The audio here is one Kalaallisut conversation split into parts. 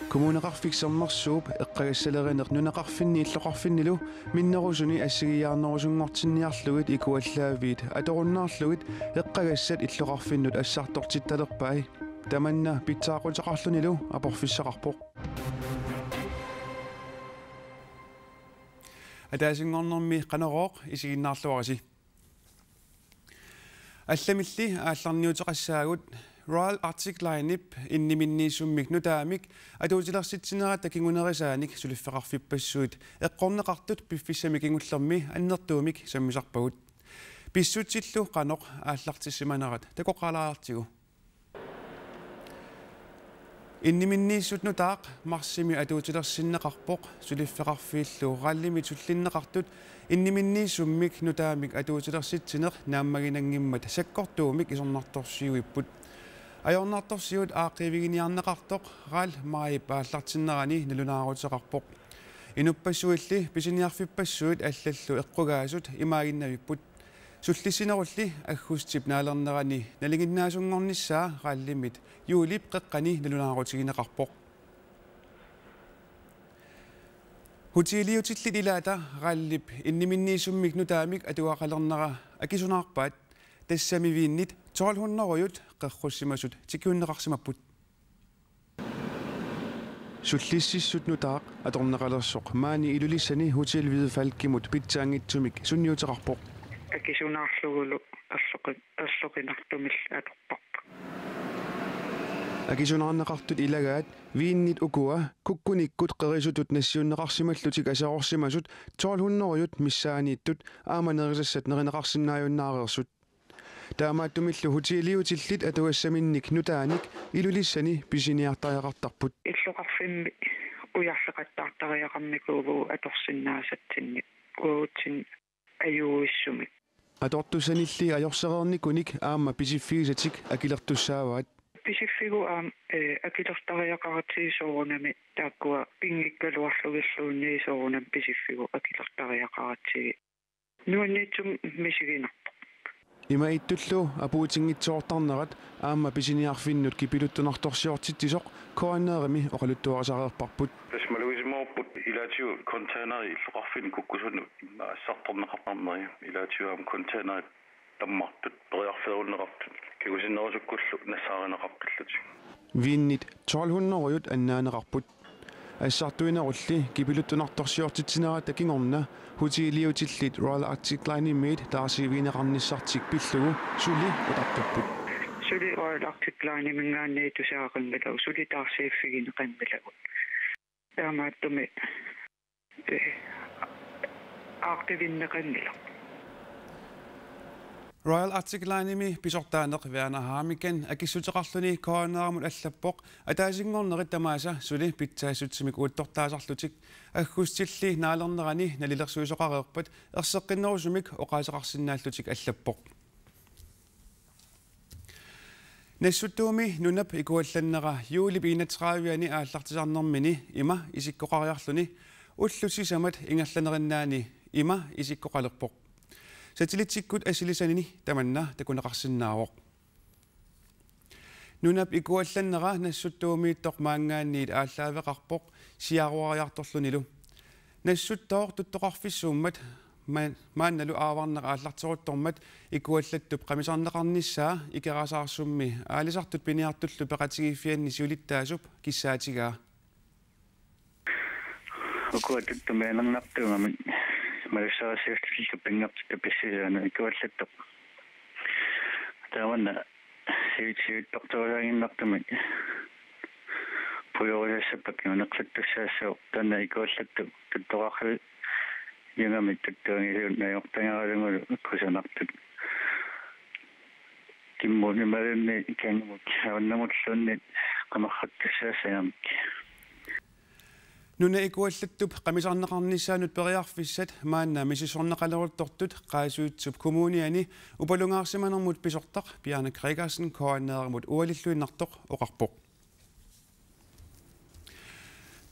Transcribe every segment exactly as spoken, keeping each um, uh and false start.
Kommuneqarfik Sermersuup eqqagassalerineq nunaqarfinni illoqarfinnilu minnerusuni assigiiaarnerusunngortinniarlugit ikuallaaviit atorunnaarlugit eqqagassat illoqarfinnut assartortittalerpai. Tamanna pitsaaquteqarlunilu aporfissaqarpoq. Ataasinngornermi Qanorooq, isiginnaarluarisi. Allamilli aallarniuteqassaagut Royal Arctic Linep inniminniissummik nutaamik atuutilersitsinerata kingunerisaanik suliffeqarfippassuit eqqorneqartut piffissami kingullermi annertuumik sammisarpagut. Pissutsillu qanoq aallartissimanerat takoqqaalaartigu. Inniminniissut nutaaq marsimi atuutilersinneqarpoq, suliffeqarfiillu RAL-imit sullinneqartut inniminniissummik nutaamik atuutilersitsineq naammaginanngimmat sakkortuumik isornartorsiuipput. Ajornartorsiut aaqqiiviginiarneqartoq RAL maajip aallartinnerani nalunaaruteqarpoq. Inuppassuilli pisiniarfippassuit allallu eqqugaasut imaaginnavipput. Sullissinerulli aggustip naalernerani nalinginnaasunngornissaa RAL-imit juulip qeqqani nalunaarutigineqarpoq. Hotelliutillit ilaata RAL-ip inniminniissummik nutaamik atugaqalernera akisunaarpaat, tassami Wienit tolv hundrede-jut qerrussimasut tikiunneqarsimapput. Sullississut nutaaq atorneqalersoq maani Ilulissani Hotel Hvidefalkimut pitsaanngitsumik sunniuteqarpoq. Akisunaarlugulu erloqi-, erloqinartumillu atorparput. Akisunaarneqartut ilagaat Wienit ukua kukkunikkut qerisutut nassiunneqarsimallutik aserorsimasut tolv hundrede-jut missaaniittut aamma nerisassat nerineqarsinnaajunnaartut. Taamaattumillu hotelliutillit atugassaminnik nutaanik Ilulissani pisiniartariaqartarput. Illoqarfimmi ujarleqattaartariaqarnikuuvugut atorsinnaasatsinnik uatsinnut ajuuissumik. Atortussanilli ajorsereernikunik aamma pisiffigisatik akilertussaavaat. Pisiffigut aamma, eh, akilertariaqaratsigu soorunami taakkua pinngikkaluarlugilluunniit soorunami pisiffigut akilertariaqaratsigu. Nuanniitsumik misiginarpoq. Imaattullu apuutinngitsoortarnerat aamma pisiniarfinnut kipiluttunartorsiortitsisoq K N R-imi oqaluttuarisareerparput. Tassa malugisimavarput ilaatigut containeri illoqarfinni kukkusunut immaqa assartorneqartarneri, ilaatigut aamma containerit tammartut periarfeerunneqartut kingusinnerusukkullu nassaarineqaqqillutik. Wienit tolv hundrede-jut annaaneqarput. Assartuinerulli kipiluttunartorsiortitsinerata kingorna hotelliutillit Royal Arctic Linemiit taarsiivigineqarnissartik pillugu suli oqartarput. Suli Royal Arctic Lineminngaanniit tusagaqanngilagut, suli taarsiiffigineqanngilagut. Taamaattumik, eh, aaqqivinneqanngilaq. Royal Arctic Linemi pisortaaneq Werner Hamiken akissuteqarluni K N R-imut allappoq, ataasinngornerit tamaasa suli pitsaassutsimikkut uuttortaasarlutik aggustilli naalernerani nalilersuisoqareerpat erseqqinnerusumik oqaaseqarsinnaallutik allappoq. Nassuttuumi nunap ikuallannera juulip enogtredive-ani aallartisarnermini ima isikkoqariarluni ullut sisamat ingerlanerinnaani ima isikkoqalerpoq. Satellitsikkut assilisanini tamanna takuneqarsinnaavoq. Nunap ikuallannera Nassuttuumiittoq maanngaanniit aallaaveqarpoq siaruariartorlunilu. Nassuttooq tuttoqarfissuummat ma-, maannalu aavarneq aallarteruttormat ikuallattup qamisarneqarnissaa Ikerasaarsummi aalisartut piniartullu peqatigiiffianni siulittaasup kissaatigaa. Ukua tuttumiannartuugamik malussarisiutillu pinngortitaq pissisuunut ikuallattoq. Tamanna sivit-, sivitsortorusaannartumik pujorusassappat kinguneqartussaassaaq, taanna ikuallattoq tuttoqarfiugamik tuttuanngisuut najortagaralugulu kusanartut. Kimmut imaluunniit kangimut avannamulluunniit qamarrattussaassagamik. Nunap ikuallattup qamisarneqarnissaanut periarfissat maanna misissorneqaleruttortut Qaasuitsup Kommuniani upalungaarsimanermut pisortaq Bjarne Gregersen K N R-imut ualilluinnartoq oqarpoq.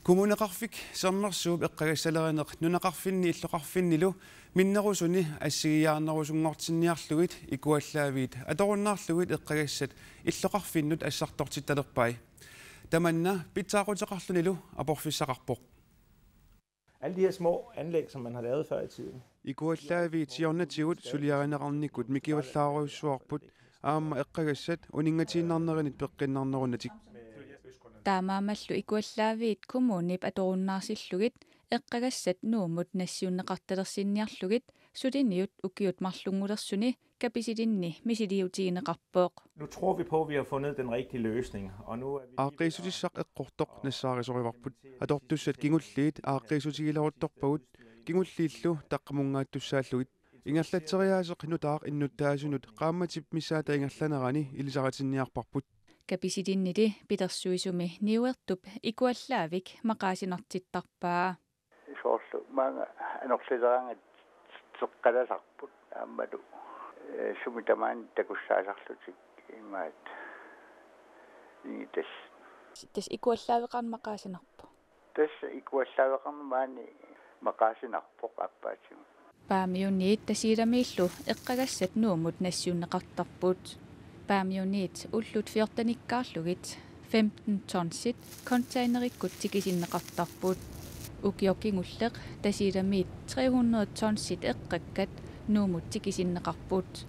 Kommuneqarfik Sermersuup eqqagassalerineq nunaqarfinni illoqarfinnilu minnerusuni assigiiaarnerusunngortinniarlugit ikuallaaviit atorunnaarlugit eqqagassat illoqarfinnut assartortittalerpai. Tamanna pitsaaquteqarlunilu aporfissaqarpoq. Alle de her små anlæg, som man har lavet før i tiden. Ikuallaaviit siornatigut suliarineqarnikkut mikivallaarujussuarput aamma eqqagassat uninngatiinnarnerinit peqqinnarnerunatik. Taamaammallu ikuallaaviit kommunip atorunnaarsillugit eqqagassat Nuummut nassiunneqartalersinniarlugit suliniut ukiut marlunngulersuni Kapisilinni misiliutigineqarpoq. Nu tror vi på, at vi har fundet den rigtige løsning, og nu er vi... Aaqqiissutissaq eqqortoq nassaarisoraarparput. Atortussat kingulliit aaqqiissutigileruttorpagut, kingulliillu taqqamunngaattussaallugit. Ingerlatseriaaseq nutaaq innuttaasunut qaammatip missaata ingerlanerani ilisaritinniarparput. Kapisilinnili pilersuisumi niuertup ikuallaavik maqaasinartittarpaa. Soorlu maanga anorlileraangat teqqalasarput aammalu, eh, sumi tamaani takussaasarlutik imaat. Ingitas. Tassa ikuallaaveqarneq maqaasinarpoq. Tassa ikuallaaveqarneq maani maqaasinarpoq aappaatigut. Paamiuniit Tasiilamiillu eqqagassat Nuummut nassiunneqartarput. Paamiuniit ullut fjortenikkaarlugit femten tonsit containerikkut tikisinneqartarput. Ukioq kingulleq Tasiilamiit tre hundrede tonsit eqqakkat Nuummut tikisinneqarput.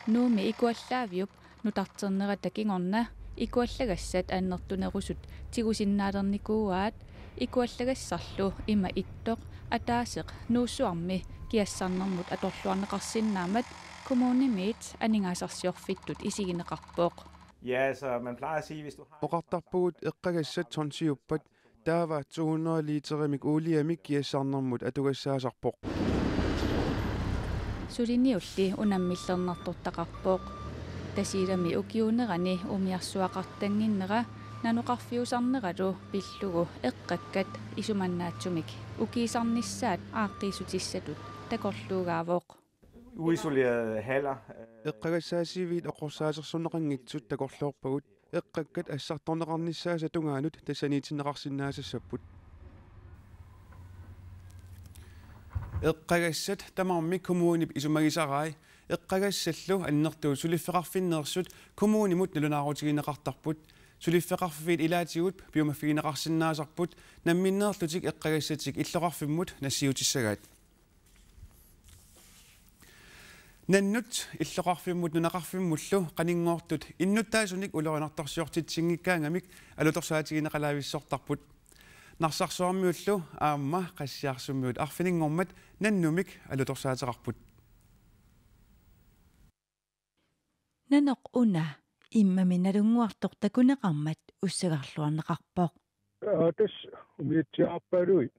Nuummi ikuallaaviup nutarternerata kingorna ikuallagassat annertunerusut tigusinnaalernikuuaat, ikuallagassarlu ima ittoq ataaseq Nuussuarmi kiassarnermut atorluarneqarsinnaammat kommunimiit aningaasarsiorfittut isigineqarpoq. Ja, altså, man plejer at sige, hvis du har... Oqartarpugut eqqagassat tonsiuppat taava to hundrede literimik uuliamik kiassarnermut atugassaasarpoq. Suliniulli unammillernartortaqarpoq. Tasiilami ukiuunerani umiarsuaqartannginnera nanoqarfiusarneralu pillugu eqqakkat isumannaatsumik ukiisarnissaat aaqqiissutissatut takorluugaavoq. Uisolerede haller. Eqqagassaasiviit oqorsaasersorneqanngitsut takorloorpagut eqqakkat assartorneqarnissaasa tungaanut tassaniitinneqarsinnaasassapput. Eqqagassat tamarmik kommunip isumagisarai eqqagassallu annertuut suliffeqarfinneersut kommunimut nalunaarutigineqartarput. Suliffeqarfiit ilaatigut piumaffigineqarsinnaasarput namminneerlutik eqqagassatik illoqarfimmut nassiutissagaat. Nannut illoqarfimmut nunaqarfimmullu qaninngortut innuttaasunik ulorianartorsiortitsinngikkaangamik alutorsaatigineqalaavissortarput. Narsarsuarmiullu aamma Qassiarsummiut arfininngormat nannumik alutorsaateqarput. Nanoq una immami nalunnguartoq takuneqarmat ussagarluarneqarpoq. Aa, tassa umiatsiaarpaaluit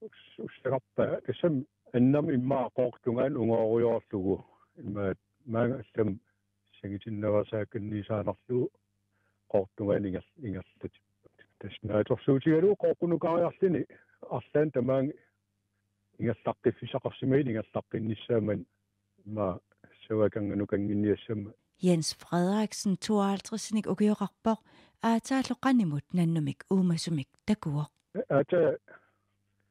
us-, ussagarpaa. Tassami annami immaqa Qoortungaani ungorujoorlugu. Immaqa maanga allamik sangitinneqasaakkanniisaannarlugu Qoortungaani inger-, ingerlatippat. Tassa naatsorsuutigalugu Qooqqunukariarluni arlaanni tamaanga ingerlaqqiffissaqarsimagunik ingerlaqqinnissaat, maani immaqa savaakanganukannginniassammat. Jens Frederiksen tooghalvtredsinik ukioqarpoq, aataallu qanimut nannumik uumasumik takuvoq. Aatsaat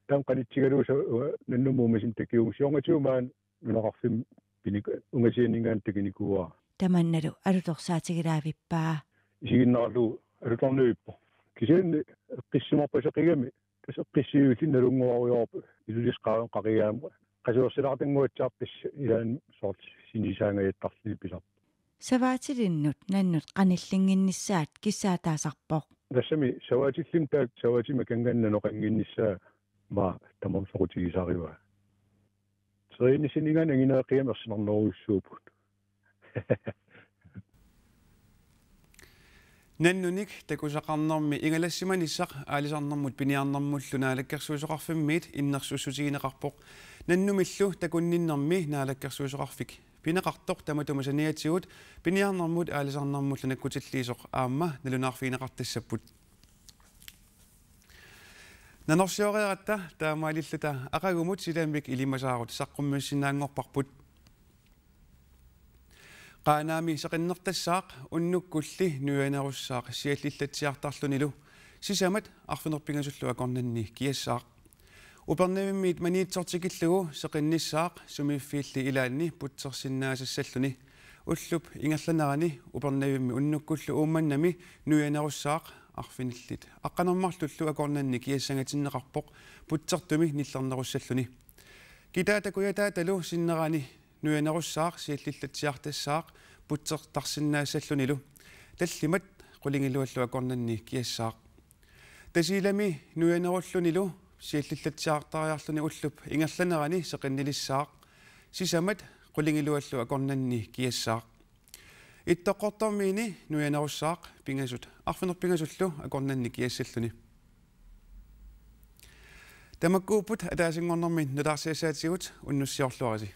taama qanitsigalugu sa-, nannumik uumasumik takuvoq, siornatigut maani nunaqarfimmi pinik-, ungasianinngaanniit takunikuuara. Tamannalu alutorsaatigilaavippai. Isiginnaarlugu alutornavippoq. Kisianni eqqissisimavara seqigami, tassa eqqissiviulluni nalunnguarujoorpoq Ilulissat qaqigaammat. Qasuersilaartannguatsiarput tassa ilaanni soorlu sinisaangajattarluni pisarpoq. Savaatilinnut nannut qanillinnginnissaat kissaataasarpoq. Tassami savaatillimmi taakku savaatimmi akornanni nanoqannginnissaa maani tamarmi soqutigisarivaa. Teriinissaninngaanniit angineqigami ersinarnerujussuupput. Nannunik takusaqarnermi ingalassimanissaq aalisarnermut piniarnermullu Naalakkersuisoqarfimmiit innersuussutigineqarpoq. Nannumillu takunninnermi Naalakkersuisoqarfik pineqartoq tamatuma saniatigut piniarnermut aalisarnermullu nakkutilliisoq aamma nalunaarfigineqartassapput. Nanorsioreratta taamaalilluta aqagumut silamik ilimasaarut saqqummiussinnaanngorparput. Qaanaami seqinnertassaaq unnukkulli nuianerussaaq siallillatsiartarlunilu. Sisamat arfineq-pingasullu akornanni kiassaaq. Upernavimmiit maniitsoq tikillugu seqinnissaaq sumiiffiilli ilaanni putsersinnaasassalluni. Ullup ingerlanerani Upernavimmi unnukkullu Uummannami nuianerussaaq arfinillit aqqaneq-marlullu akornanni kiassangatinneqarpoq putsertumi nillernerussalluni. Kitaata kujataatalu sinnerani nuianerussaaq siallillatsiartassaaq putsertarsinnaassallunilu. Tallimat qulingiluallu akornanni kiassaaq. Tasiilami nuianerullunilu siallillatsiartariarluni ullup ingerlanerani seqinnilissaaq. Sisamat qulingiluallu akornanni kiassaaq. Ittoqqortoormiini nuianerussaaq pingasut arfineq-pingasullu akornanni kiassalluni. Tamakkuupput ataasinngornermi nutaarsiassaatigut, unnussiorluarisi.